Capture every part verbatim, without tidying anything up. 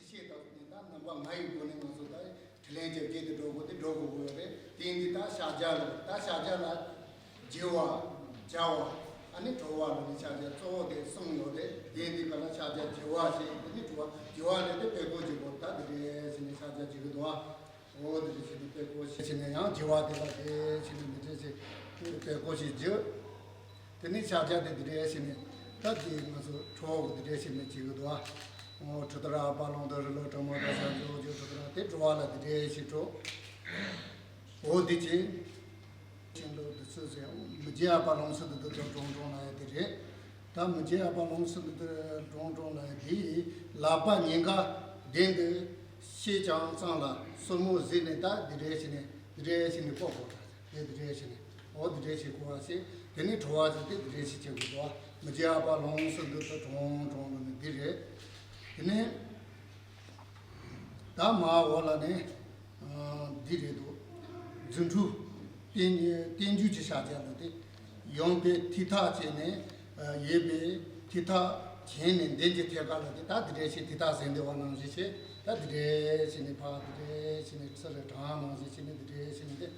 ཚིགས་བཅད་ལྟ་བུ་ནི་ད་རྣམ་པ་ལྔ་ཡི་སྒོ་ནས་ང་ཚོ་ད་དྲིས་ལན་རྒྱབ་བྱེད་དེ་འགྲོ་དགོས་དེ་འགྲོ་དགོས་ཀྱི་ཡོད་རེད། དེ་ཡིན་དུས་ད་ཕྱག་རྒྱ་ལ་ད་ཕྱག་རྒྱ་ལ་བགྱི་བ། བྱ་བ། ཨ་ནི་གྲོལ་བ་ལ་ནི་ཕྱག་རྒྱ་གཙོ་བོ་དེ་གསུམ་ཡོད་རེད། དེ་ཡིན་དུས་ག་ལ་ཕྱག་རྒྱ་བགྱི་བ་ཞེས་དེ་ནི་གྲོལ་བ་བགྱི་བ་རེད་དེ་དཔེ་ཀློག་བྱེད་དགོས་ད་དེ་རེད་ཟེར་ནས་ཕྱག་རྒྱ་བགྱི་གི་འདུག་ཨ། འོ་དེ་འདྲ་བྱས་ནས་དཔེ་བཀོད་བྱས་ནས་ཡང་བགྱི་བ་དེ་ལ་དེ་བྱས་ནས་འདི་འདྲ་བྱས་དཔེ་བཀོད་བྱས་བགྱི། དེ་ནས་ཕྱག་རྒྱ་དེ་འདི་འདྲ་བྱས་ནས་ད་དེ་ང་ཚོ་ཁྲོ་བོ་གི་འདི་འདྲ་བྱས་ནས་བྱེད་ཀྱི་འདུག་ཨ། འོ་ཁྲོ་ཐུར་ཨ་པ་ལོང་དུ་རི་ལོ་གྲོ་མོ་དང་ཞབས་ཀྱུ་འོ་ཇོ་ཁྲོ་ཐུར་ཨ་དེ་འགྲོ་བ་ལ་འདི་འདྲ་བྱས་ཁྲོ། འོ་དེ་བྱས། ཤིང་ལོ་དུ་ཚོད་ཟེར་མི་རྗེ་ཨ་པ་ལོང་སུ་དུ་དུ་དུ་གྲོང་གྲོང་ལ་ཡ་དེ་རེད། ད་མི་རྗེ་ཨ་པ་ལོང་སུ་དུ་དུ་གྲོང་གྲོང་ལ་ཡ་དེ་ལག་པ་གཉིས་ཀ་གདན་དུ་ཤེད་བརྐྱངས་ཙམ་ལ་སོར་མོ་གཟིགས་ནས་ད་འདི་འདྲས་བྱས་ནས་འདི་འདྲས་བྱས་ནས་བཀོག་བཀོག་ད་དེ་འདི་འདྲས་བྱས་ནས་འོ་འདི་འདྲས་བྱས་བཀོག་པ་ཞིག་དེ་ནས་བྲོ་བ་ཞིག་དེ་འདི་འདྲས་བྱས་བྱེད་དགོས་དོ། མི་རྗེ་ཨ་པ་ལོང་སུ་དུ་དུ་གྲོང་གྲོང་ལ་ནི་འདི་རེད། དེ་ནས། ད་མར་འོག་ལ་ནི། འདི་རེད་འདུག་རྫུ་འཕྲུལ། བསྟན་བསྟན་འགྱུར་གྱི་ཕྱག་རྒྱ་ལ་དེ། ཡངས་པའི་ཐིག་ཐག་བཅད་ནས། གཡས་པའི་ཐིག་ཐག་གྱེན་ནས་མདུན་གྱི་ཐད་ཀ་ལ་དེ་ད་འདི་འདྲས་བྱས་ཐིག་ཐག་ཟིན་བདེ་བ་ནང་བཞིན་བྱས་ད་འདི་འདྲས་བྱས་ནས་ཕར་འདི་འདྲས་བྱས་ནས་ཚུར་རེ་དྲངས་ནང་བཞིན་བྱས་ནས་འདི་འདྲས་བྱས་ནས་དེ།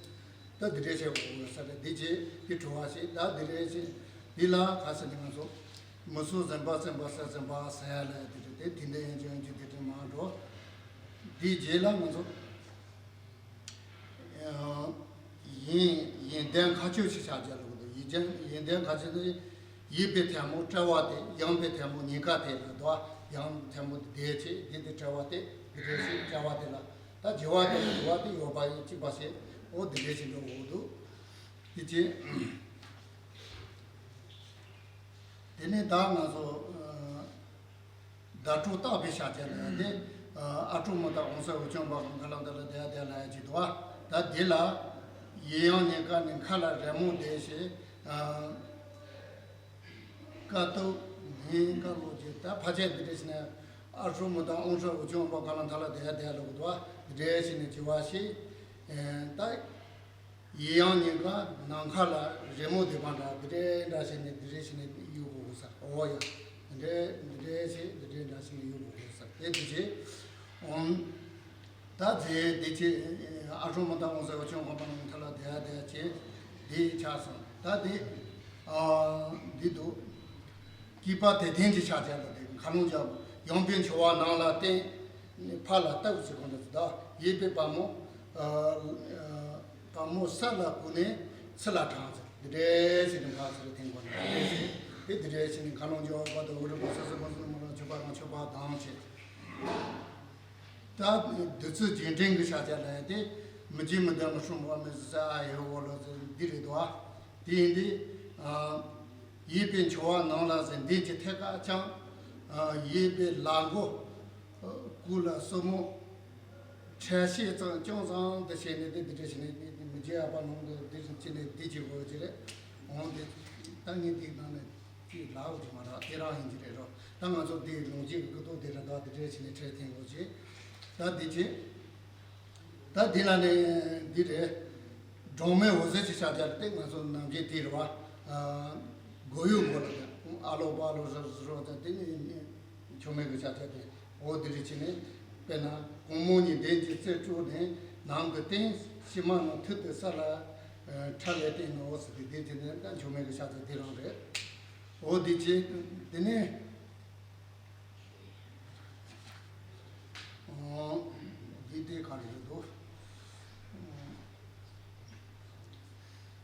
ད་འདི་འདྲས་བྱས་འོ་ས་རེ་འདི་བྱས་འདི་བྲོ་བ་བྱས་ད་འདི་འདྲས་བྱས་འདི་ལ་ག་ཟེར་ནས་ང་ཚོ། མི་སོ་ཟིན་པ་ཟིན་པ་ས་ཟིན་པ་ཟ་ཡ་ལ་ཡ་དེ་རེད་དེ་དེ་འདྲ་ཡན་ཆོད་ཡན་ཆོད་དེ་འདྲ་མ་འགྲོ། དེའི་རྗེས་ལ་ང་ཚོ་ཡིན་ཡིན་ལྡན་མཁའ་སྤྱོད་ཅེས་བྱ་རྒྱ་ལུགས་དང་ཡིན་ལྡན་ཡིན་ལྡན་མཁའ་སྤྱོད་དེ་ཡིན་པའི་ཐལ་མོ་དཔྲལ་བ་དེ་ཡངས་པའི་ཐལ་མོ་ཉིན་ཀ་དེ་ལ་དོ་ཡངས་ཐལ་མོ་དེ་བྱས་དེ་དེ་དཔྲལ་བ་དེ་དེ་འདྲ་ཞིག་དཔྲལ་བ་དེ་ལ་ད་བགྱི་བ་དེ་བགྱི་བ་དེ་ཡོད་པ་ཡིན་གཅིག་པ་ཞིག་འོ་དེ་འདྲ་ཞིག་འགྲོ་འོ་འདུག་དེ་བྱས། དེ་ནས་ད་ང་ཚོ་བརྡ་སྤྲོད་བརྟག་པའི་ཕྱག་རྒྱ་ལ་ཡ་དེ་ཨ་ཁྲོ་མོ་དང་འོང་ས་འོ་ཆུང་བ་ཁ་ལ་འདི་ལ་བསྡད་བསྡད་ལ་ཡ་ཅིག་འདུག་བ། ད་འདི་ལ་ཡི་ཡང་ཉེན་ཁ་ནི་མཁའ་ལ་རི་མོ་བསྡད་ཞེས་ཀ་ཏོ་ཉིན་ཀ་ལོ་ཅེ་ད་ཕ་ཆད་འདི་འདྲ་ཞིག་ན་ཨ་ཁྲོ་མོ་དང་འོང་ས་འོ་ཆུང་བ་ཁ་ལ་འདི་ལ་བསྡད་བསྡད་ལ་འདུག་བ། འདི་འདྲ་ཞིག་ནི་བྱི་བ་ཞིག་ད། ཡི་ཡང་ཉིན་གང་ནམ་མཁའ་ལ་རི་མོ་བསྡད་པ་འདྲ་འདི་འདྲའི་འདྲ་བྱས་ནས་འདི་འདྲའི་བྱས་ནས་གཡུག་དགོས་ས་འོ་ཡ། འདི་འདྲའི་འདི་འདྲའི་བྱས་འདི་འདྲའི་འདྲ་བྱས་ནས་གཡུག་དགོས་ས་དེ་འདི་བྱས། འོང་། ད་རྫས་འདི་བྱས་ཨ་ཁྲོ་མོ་དང་འོང་ས་འོ་ཆུང་གོང་པ་ནང་མཐའ་ལ་བསྡད་བསྡད་བྱས་འདི་ཆགས་སོང་ད་འདི། འདི་འདུག་སྐྱེས་པ་དད་ལྡན་གྱི་ཕྱག་རྒྱ་ལ་དེ་མཁའ་ཀློང་རྒྱལ་ཡངས་པའི་འཕྱོ་བ་ནང་ལ་བསྟན། ཕར་ལ་བལྟ་བ་ཞིག་གོང་དུ་ད་གཡས་པའི་བ་མོ། བ་མོ་ས་ལ་བཀུག་ནས་ཚུར་ལ་དྲངས་ཟེར་འདི་འདྲའི་ཞིག་ནི་ཕར་ཚུར་ཐེངས་གོང་ནས་འདི་འདྲའི་ཞིག་ནི་མཁའ་ཀློང་རྒྱལ་བ་དང་འུ་རུ་པ་ས་ས་མ་སུ་མ་ལ་མཆོད་པ་རང་མཆོད་པ་དང་བཅས། ད་བདུད་རྩི་རྒྱས་འབྲིང་གི་ཕྱག་རྒྱ་ལ་ཡ་དེ་མི་བརྗེད་མི་ལྡན་མི་སྲུང་བ་མི་བཟི་ས་ཨ་ཡེ་འོ་ལོ་ཟེར་འདི་རེད་དོ། དེ་ཡིན་དུས། གཡས་པའི་འཕྱོ་བ་ནང་ལ་ཟེར་མདུན་གྱི་ཐད་ཀ་བརྐྱངས། གཡས་པའི་ལག་མགོ། སྐུ་ལ་སོར་མོ། འཕྲལ་ཤེས་ཙང་ཅུང་ཙང་དུ་བྱས་ནས་དེ་འདི་འདྲ་བྱས་ནས་མི་རྗེ་ཨ་པ་ནང་དུ་འདི་བྱས་ནས་འདི་བྱེད་དགོས་ཀྱི་རེད། འོང་དེ་ད་ངས་འདི་ནང་ནས་དེ་ལའོ་དེ་མ་རག་དེ་རང་ཡིན་གྱི་རེད་རོ། ད་ང་ཚོ་འདི་ལུང་རྗེས་ཀྱི་སྐུ་ཐོག་དེ་ར་ད་འདི་འདྲ་བྱས་ནས་འཕྲལ་འཐེན་དགོས་ཀྱི། ད་འདི་བྱས། ད་འདི་ལ་ནི་འདི་རེད། སྒྲོལ་མའི་འོད་ཟེར་གྱི་ཕྱག་རྒྱ་དེ་ང་ཚོ་ནམ་རྒྱུན་དེ་རེད་བ། སྒོ་ཡོད་སྒོ་ལ་ཡ། ཨ་ལོ་པ་ལོ་ར་རོ་ད་དེ་ནི་མཆོག་དམན་གྱི་ཕྱག་རྒྱ་དེ། འོ་འདི་རེད་བྱས་ནས། དཔེར་ན་གུང་མོ་གཉིས་གདན་གྱི་རྩེར་སྤྲོས་ནས་ནང་གི་སྟེང་ཕྱི་མ་རྣམས་ཐུར་དུ་ས་ལ་ཁྲ་ལས་བསྟན་ནོ་ཟེར་ཏེ་འདི་དེ་ནས་ད་མཆོག་དམན་གྱི་ཕྱག་རྒྱ་དེ་རང་རེད། འོ་འདི་བྱས་དེ་ནས། འདི་ལྟའི་ག་རེ་རེད་འདུག་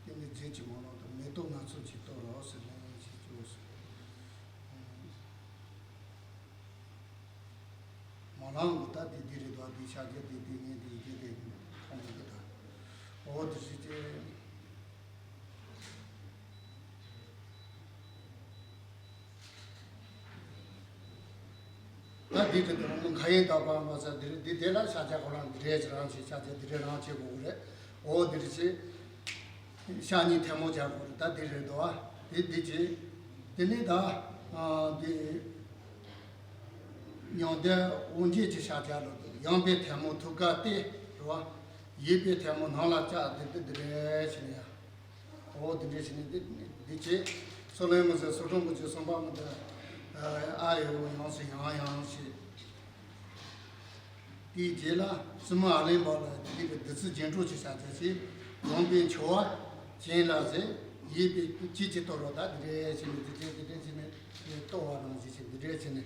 དེ་ནི་རྫས་ཀྱི་མ་ལག་དང་མེ་ཏོག་སྣ་ཚོགས་ཀྱིས་གཏོར་རོ་ཟེར་ནས་ཞེས་བརྗོད་སོ། མ་ལག་གི་ད་དེ་འདི་རེད་འདུག་དེ་ཕྱག་རྒྱ་དེ་དེ་ངས་དེ་རྒྱུ་དེ་མཐོང་གི་འདུག་འོ་དེ་ཞིག་ཅེས། ད་འདི་དེ་དེ་རང་ཁ་ཡན་དག་པ་མ་ཟ་འདི་རེད་འདི་དེ་ལ་ཤ་ཆ་ཁོ་རང་འདི་རེད་ཅེས་རང་བྱེད་ཤ་ཆ་འདི་རེད་རང་བྱེད་དགོས་རེད། འོ་འདི་རེད་ཅེས། ཤ་གཉིས་ཐལ་མོ་སྦྱར་དགོས་རེད་ད་འདི་རེད་དོ། དེ་འདི་ཅེས། དེ་ནས་ད། འདི། མྱང་འདས་དབུ་འབྱེད་ཀྱི་ཤ་ཆ་ལོ་དེ་ཡངས་པའི་ཐལ་མོ་ཐུགས་ཀ་སྟེ་རོ། གཡས་པའི་ཐལ་མོ་ནང་ལ་བཅག་འདི་འདི་འདི་རེད་ཞེས་ནས་ཡ། འོ་དེ་འདྲ་བྱས་ནས་འདི་འདི་བྱས། སོ་ལོའི་མི་ཟེར་སོ་ཁྲོམ་གྱི་གསུམ་པ་མི་འདི། ཨ་ཡོ་ཡང་སེ་ཡང་ཡང་ཞེས། དེའི་རྗེས་ལ་སྲིན་མོ་ཨ་ལན་པ་ལ་འདི་གི་བདུད་རྩི་རྒྱན་སྤྲོས་ཀྱི་ཕྱག་རྒྱ་ཞེས། ཡངས་པའི་འཕྱོ་བ་གྱེན་ལ་ཟེར། གཡས་པའི་དཀྱིལ་གྱིས་གཏོར་རོ་ད་འདི་འདྲ་བྱས་ནས་འདི་འདྲ་འདི་འདྲ་བྱས་ནས་གཏོར་བ་རང་བཞིན་བྱས་འདི་འདྲ་བྱས་ནས།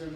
དེ་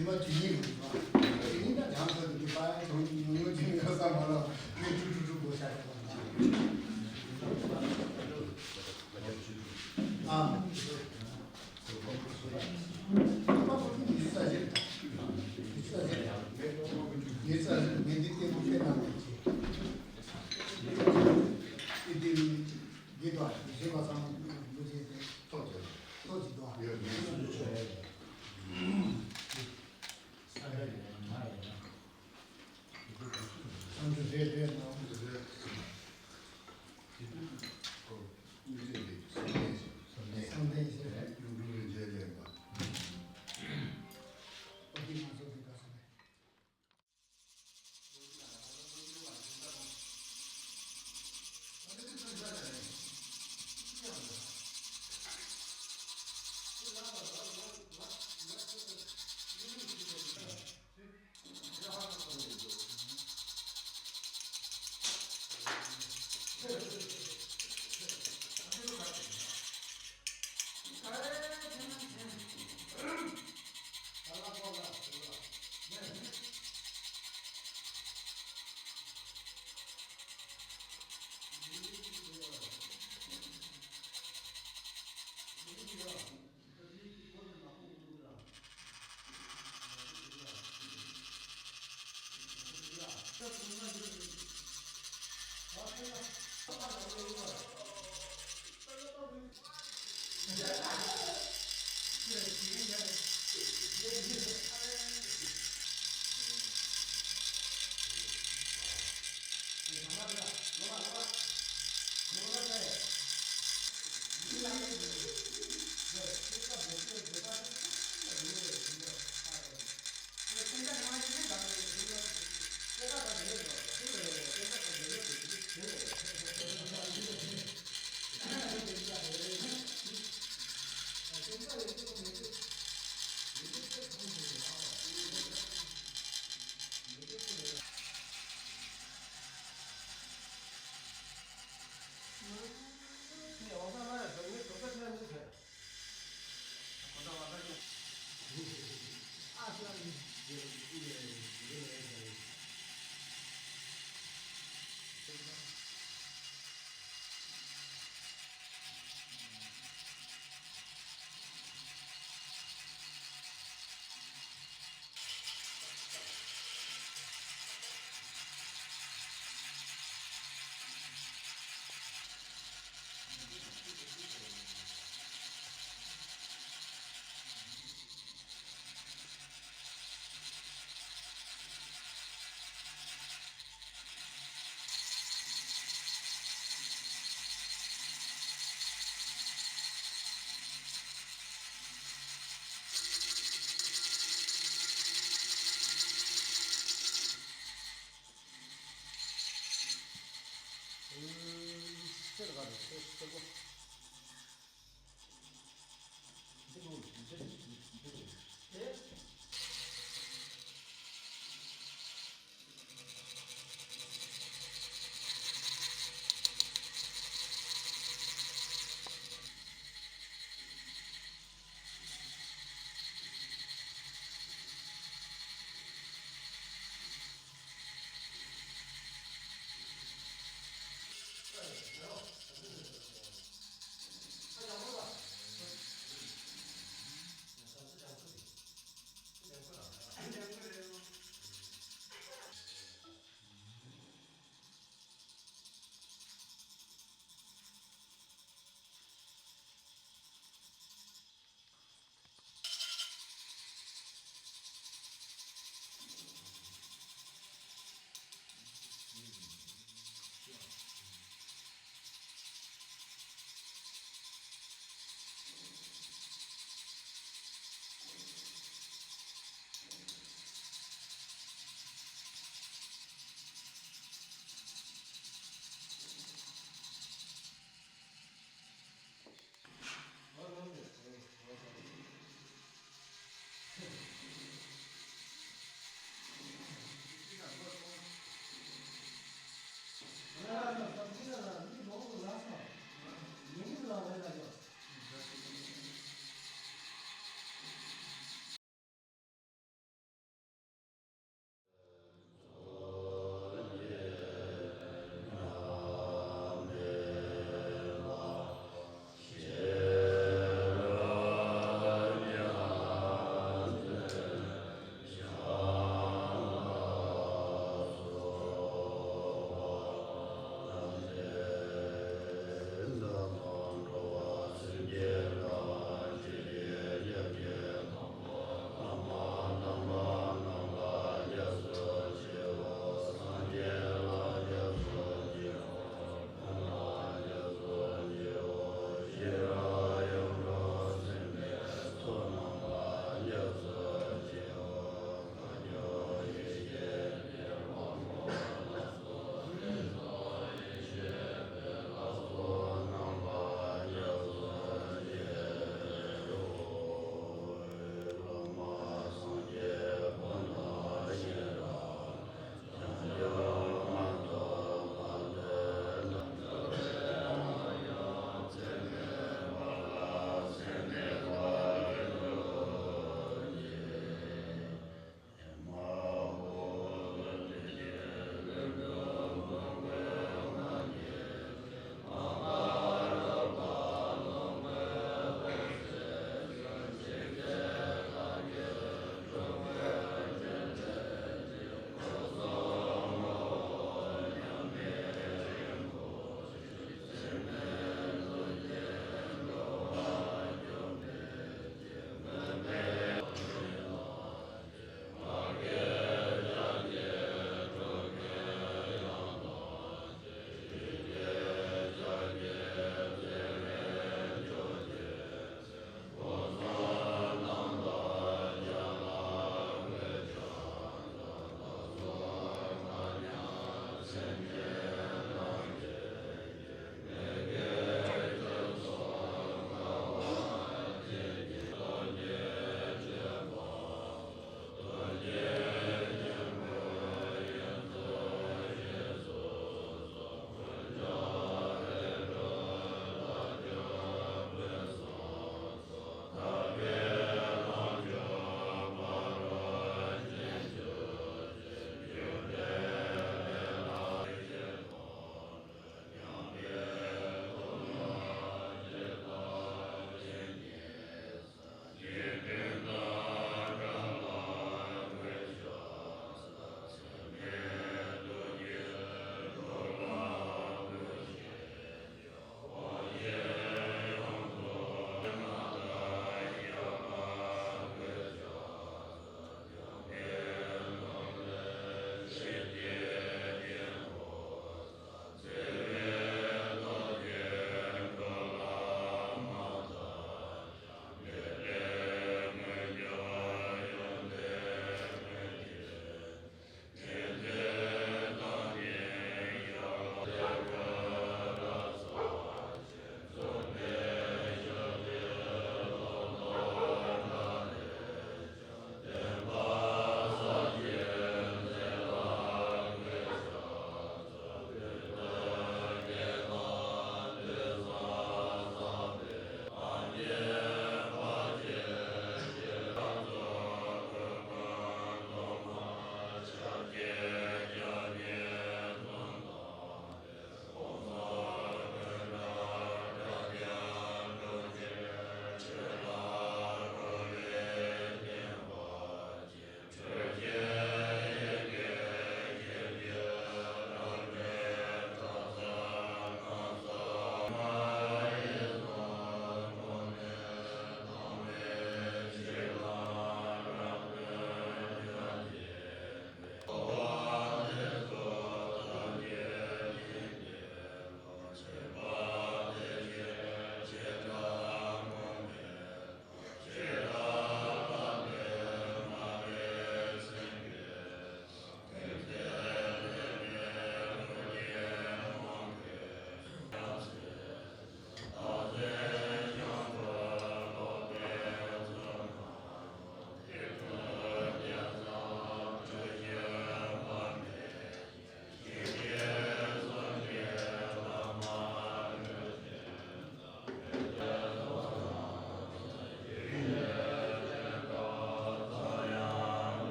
མ་དེ་ཉིད་རེད་པ། དེ་ཉིད་ད་སྦྱང་ས་དེ་དེ་པ་ཡང་དོན་ཉུང་ཉུང་ཅིག་ཡོད་ས་མ་ལ་མི་ཁྲུ་ཁྲུ་ཁྲུ་དགོས་ཤ་རེད་པ། ཨ། ཡིག་ཚད་ཟེར། ཡིག་ཚད་ཟེར། ཡིག་ཚད་ཟེར་མི་འདི་ལྟད་མོ་ཕེབས་གནང་མེད་ཅེས། ཨི་ཏི་ལི་འདི་དང་གཞན་པ་ཚང་མ་མི་བྱེད་དེ། ཐོག་ཅིག་ཐོག་ཅིག་དང་། ཡོད་མེད་སུ་ཆོས་ས་ཆ་ཡོད་ན་མ་ཡོད་ན། བསམ་ཚུལ་རེ་རེ་གནང་། རེ་རེ། དེ་དུས་ཁོ་དངོས་རྫས་དེ་བསམ་གཏན་ཞིག་བསམ་གཏན་ཞིག་རེད། གཡུང་དྲུང་རིན་ཆེན་ལས་པ། ཨོ་དེ་ང་ཚོ་དེ་ག་ས་རེད། འདི་ནང་འདི་འདི་འདི་འདི།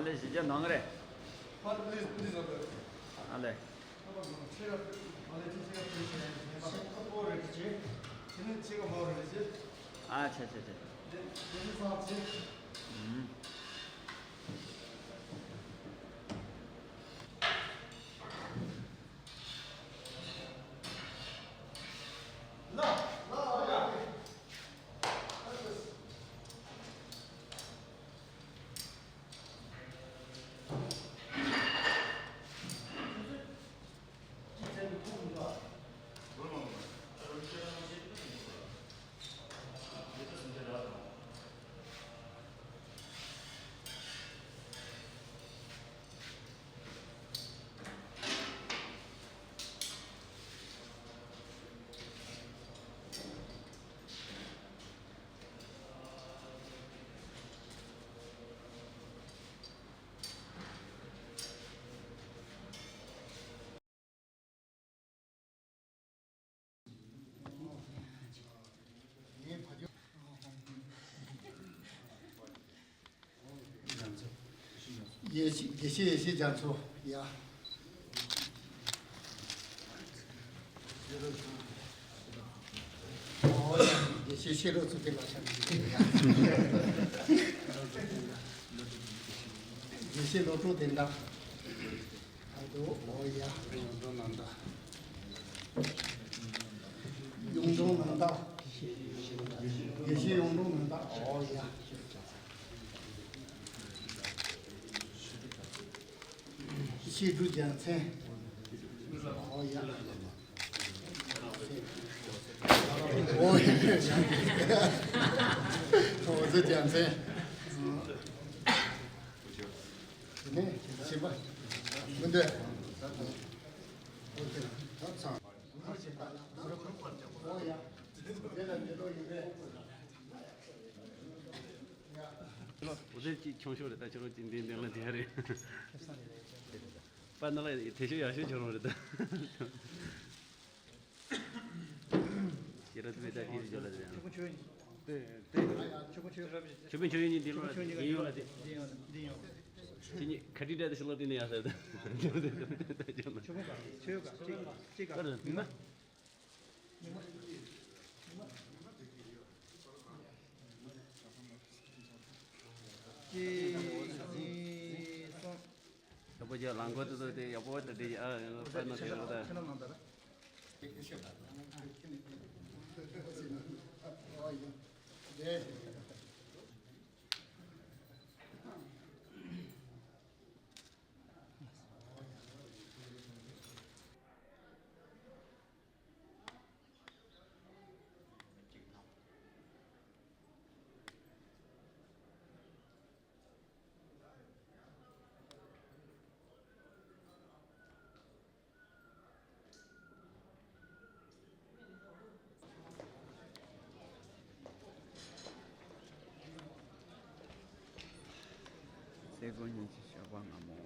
ལས་གཞི་རྒྱ་ནང་རེད། ཕར་ལས་འདི་ཟ་བས། ཨ་ལས། ཁ་པར་ནང་ཕྱེད་ཀ་ཕུལ། ཨ་ལས་ཅི་ཕྱེད་ཀ་ཕུལ་ཞེས་ཡང་ཞེས་པ་ཁ་པར་རེད་ཅེ། དེ་ནས་ཕྱེད་ཀ་མ་རེད་ཅེ། ཨ་ཆ་ཆ་ཆ། དེ་དེ་ནས་སང་ཅེ། ཨུམ། ཡེ་ཤེས་ཡེ་ཤེས་རྒྱ་མཚོ་ཡ། ཡེ་ཤེས་ཤེས་རབ་ཚུལ་ཁྲིམས་ལ་ཤར་གྱི་ཡ། ཡེ་ཤེས་བློ་གྲོས་དོན་དམ། ཨ་དོ་ཨོ་ཡ། ཡོངས་གྲུབ་རྣམ་དག། ཡོངས་གྲུབ་རྣམ་དག། ཡེ་ཤེས་ཡོངས་གྲུབ་རྣམ་དག་ཨོ་ཡ། བཤད་སྒྲུབ་རྒྱལ་མཚན། ཨོ་ཡ། ཨོ་ཡ། ཨོ་ཡ། ཨོ་ཡ། རྒྱལ་མཚན། དེ་ནས་བྱིས་པ། མི་འདོད། ཨོ་ཡ། དེ་ལ་འདི་ལོ་ཡིན་པས། འོ་དེ་གཅིག་ཆུང་ཤོས་རེད། ད་ཁྱོད་རང་གཅིག་འདི་འདི་ལ་དེ་རེད། པ་ན་ལ་དེ་ཤོས་ཡག་ཤོས་ཁྱོད་རང་རེད་ད། ཁྱེད་རང་ཚོས་ད་དེ་རེད་ལ་དེ། ཆོས་དཔོན་ཆོས་ཡོན་གཉིས་འདི་ལོ་ལ་དེ་ཡིན་ཡོད་ལ་དེ། ཁྱེད་གཉིས་ཁ་ཏི་འདྲ་དེ་ཤི་ལོ་དེ་ནས་ཡག་ས་ད། ཆོས་དཔོན་ག་ཆོས་ག་གཅིག་གཅིག་ག་ག་རེད་མི་མ། གཅིག་གཉིས། གསུམ། ཡག་པོ་བྱས། ལག་མགོ་དེ་ཚོ་དེ་ཡག་པོ་དེ་དེ་ཨ་པར་ན་དེ་རོགས་ད། ཕྱི་ནང་ནང་ད་ལ། སེ་གོལ་ཉི་ཤུ་ཞོགས་པ་སྔ་མོ།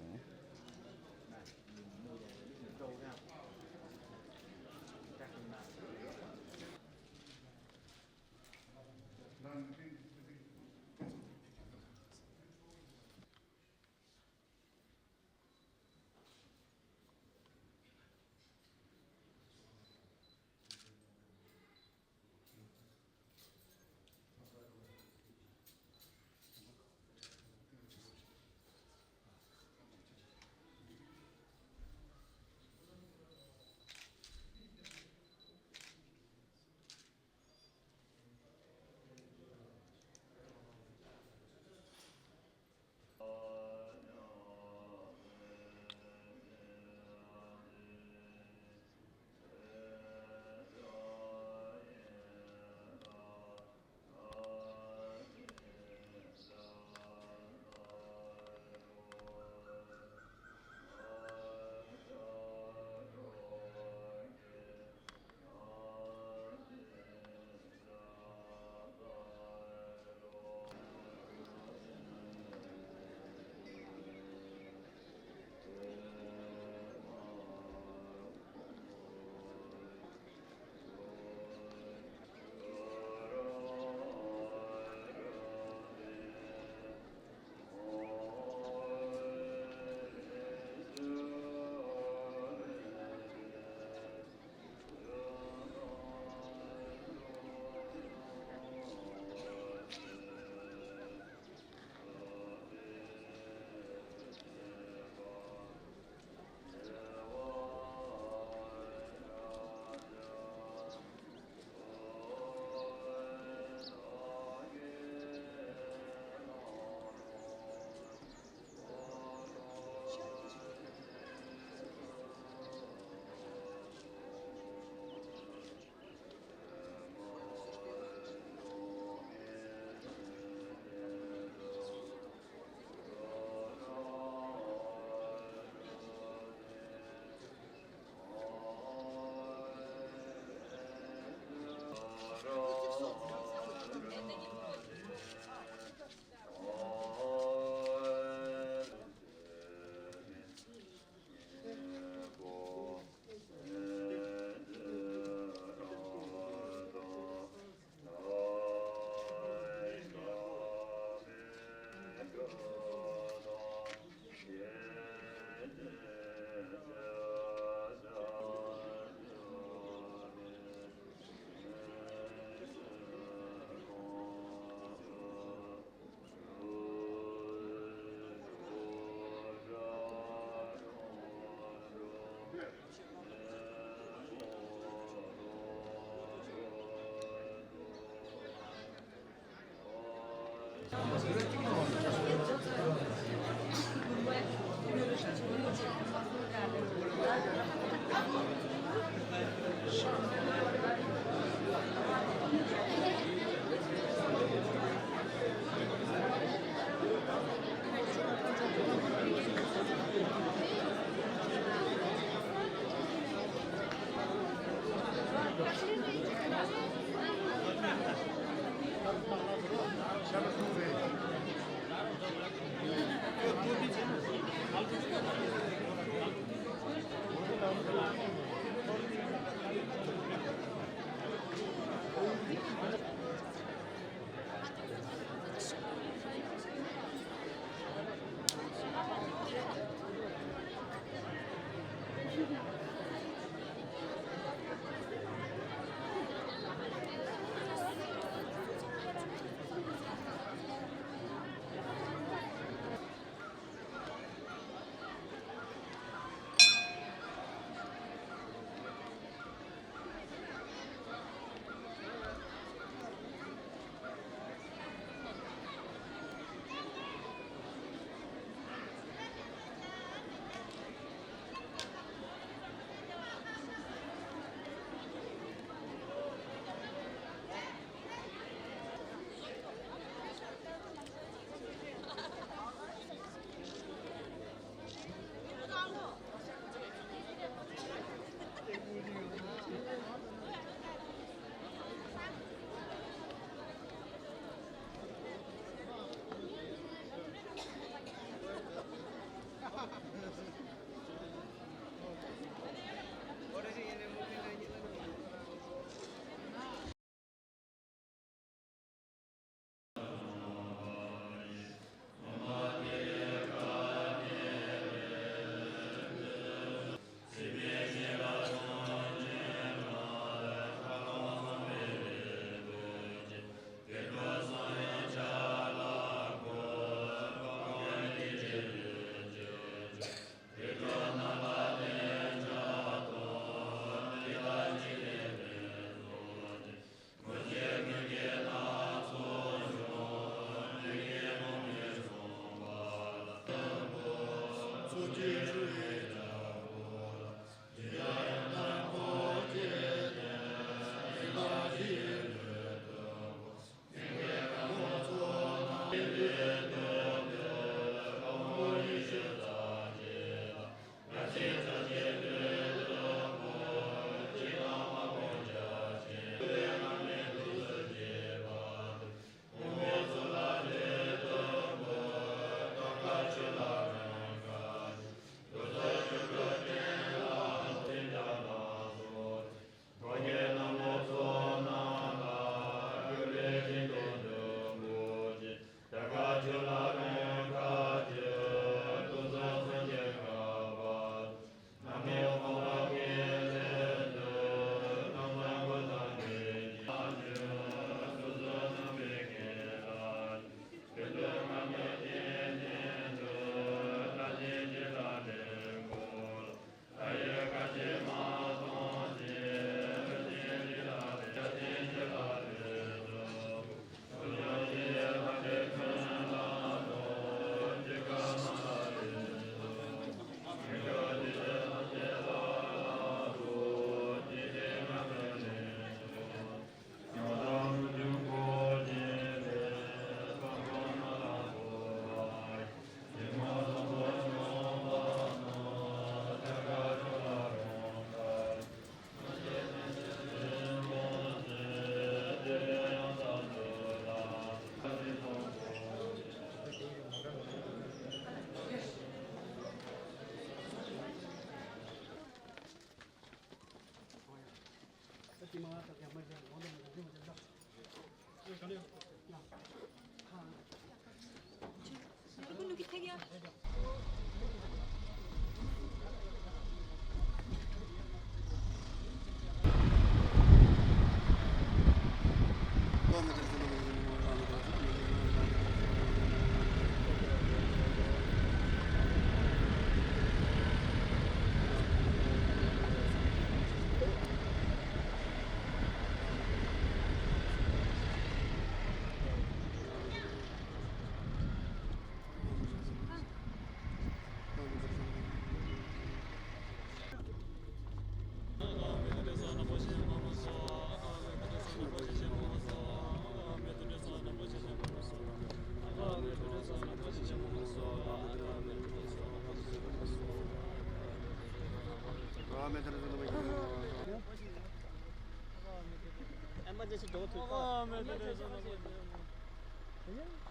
Emergency door to. ང་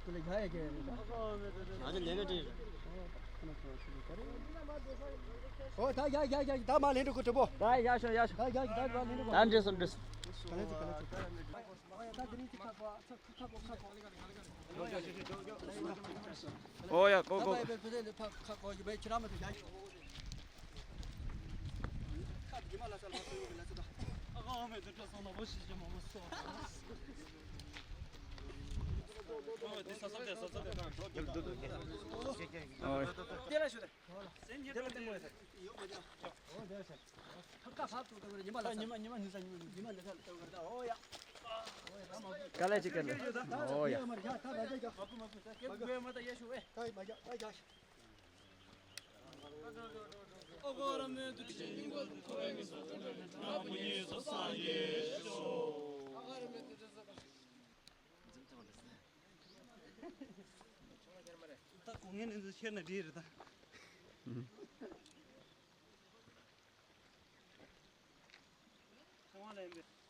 ཚོ་ལས་ཀ་བྲིས་རེད། ཨོ་ད་ཡ་ཡ་ཡ་ད་མ་ལེན་འགྲོ་གི་གྲོགས་པོ། ད་ཡ་ཤོ་ཡ་ཤོ། ད་ཡ་ཡ་ད་མ་ལེན་འགྲོ་གི། ད་འདྲེས་སོང་འདྲེས་སོང་། ག་ལེ་ཅི་ག་ལེ་ཅི། ཨོ་ཡ་ད་དེ་རིང་ཅིག་ཁག་པ་ཁག་པོ་ཁག་པོ། ཨོ་ཡ་ཀོ་ཀོ། ད་བེ་བེ་བེ་ཁག་པོ་ཡོད་པའི་ཁྱེད་རང་མ་ཐུག་ཡ། ཁག་གི་མ་ལ་ས་ལ་ས་ཡོད་གི་ལ་ས་ད། ཨ་ཁ་ཨ་མེ་དུ་ཏྲ་སོང་ན་བོ་ཤི་ཅི་མ་མོ་སོ། ཨོ་དེ་ས་ས་དེ་ས་ས་དེ་གང་འགྲོ་རྒྱུ་འདུག་གི། ཨོ་དེ་ལ་ཤོད་དེ། དེ་ལ་ཏེ་མོ་ཡ་ས། ཡོད་མ་རྒྱ། ཨོ་དེ་ལ་ཤོད། ཁ་ཁ་ཕབ་ཏུ་ཏུ་ཉི་མ་ལ་ས། ཉི་མ་ཉི་མ་ནི་ས་ཉི་མ་ཉི་མ་ནི་ས་ལ་ཏུ་གར་ད། ཨོ་ཡ། ག་ལེ་ཅི་ག་ལེ། ཨོ་ཡ། མ་རྒྱ་ད་ད་རྒྱ་རྒྱ། མ་པུ་མ་པུ་ས་ཀེ་གུ་ཡ་མ་ད་ཡ་ཤོད་ཨེ། ད་མ་རྒྱ་ད་རྒྱ་ཤོད། ད་གོང་ངན་ནི་ཁྱེར་ན་འདི་རེད་ད། ཁང་བ་ལ་ཡིན་པས།